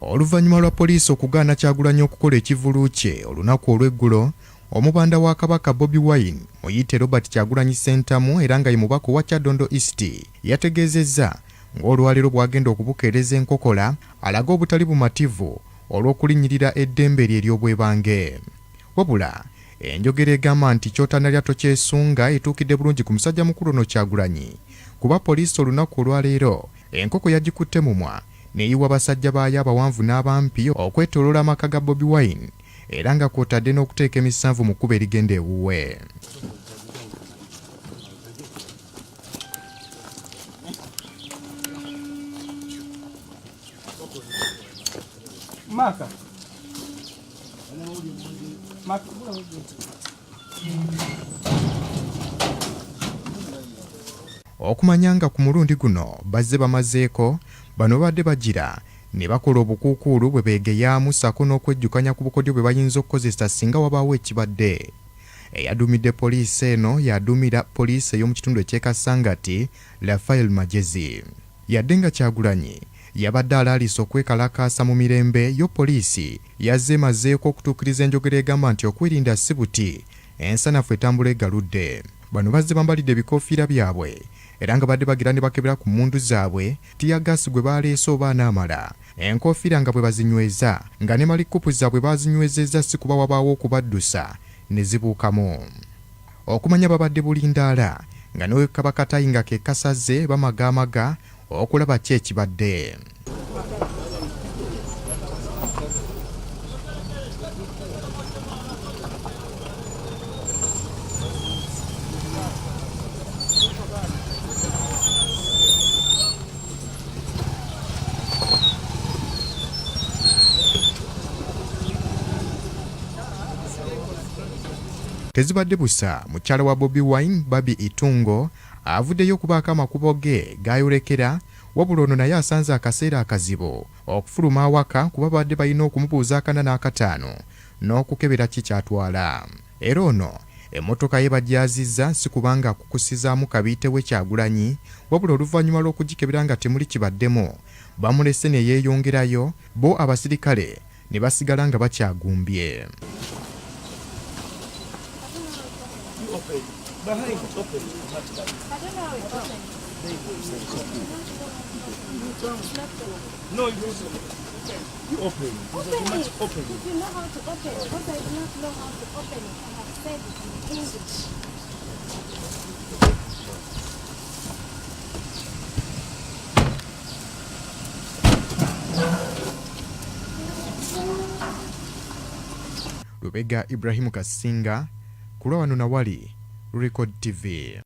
Oluvannyuma lwa poliisi okugaana Kyagulanyi okukola ekivvulu kye olunaku olw'eggulo, omubanda wa Kabaka Bobi Wine, muyite Robert Kyagulanyi Ssentamu era nga ye mubaka owa Kyadondo East yategeezezza ng'olwaleero bw'agenda okubukeereza enkokola alage obutali bumativu olw'okulinnyirira eddembe lye ery'obwebange. Wabula enjogera egamba nti ky'otanalya tokyesunga etuukidde bulungi ku musajja mukulu ono Kyagulanyi kuba poliisi olunaku olwaleero enkoko yagikutte mumwa neyiwa basajja baayo abawanvu n'abampi okwetoloola amaka ga Bobi Wine era nga kw'otadde n'okuteeka emisanvu mu kkubo erigenda ewuwe. Maka. Maka. Okumanya nga ku mulundi guno bazze bamazeeko, bano babadde bagira ne bakola obukuukuulu bwe beegeyaamu ssaako n'okwejjukanya ku bukodyo bwe bayinza okukozesa singa wabaawo ekibadde. Eyaduumidde poliisi eno y'aduumira poliisi ey'omu kitundu eky'e Kasangati, Raphael Magyezi. Yadde nga Kyagulanyi yabadde alaalise okwekalakaasa mu mirembe, yo poliisi yazze emazeeko okutuukiriza enjogera egamba nti okwerinda si buti, ensanafu etambula egaludde. Bano bazze bambalidde ebikoofiira byabwe era nga badde bagira ne bakebera ku mmundu zaabwe, ttiyaggaasi gwe baaleese oba anaamala, enkoofiira nga bwe bazinyweza nga ne malikkupu zaabwe baazinywezezza si kuba wabaawo okubaddusa ne zibuukamu. Okumanya babadde bulindaala nga ne wekaba katayi nga ke kasaze bamagaamaga okulaba ki ekibadde. Tezibadde busa, mukyala wa Bobi Wine, Barbie Itungo avuddeyo okubaako amakubo ge g'ayolekera wabula ono naye asanze akaseera akazibu okufuluma awaka kuba babadde balina okumubuuza akana n'akataano n'okukebera ki ky'atwala. Era ono emmotoka ye bagyazizza si kuba nga akukusizaamu kabiite we Kyagulanyi wabula oluvannyuma lw'okugikebera nga temuli kibaddemu bamulese ne yeeyongerayo bo abasirikale ne basigala nga bakyagumbye. No, you open. Open it. Open. If you know how to open, because I do not know how to open it, I have said it in English. Lubega Ibrahim Kasinga, ku lwa wano na wali, Record TV.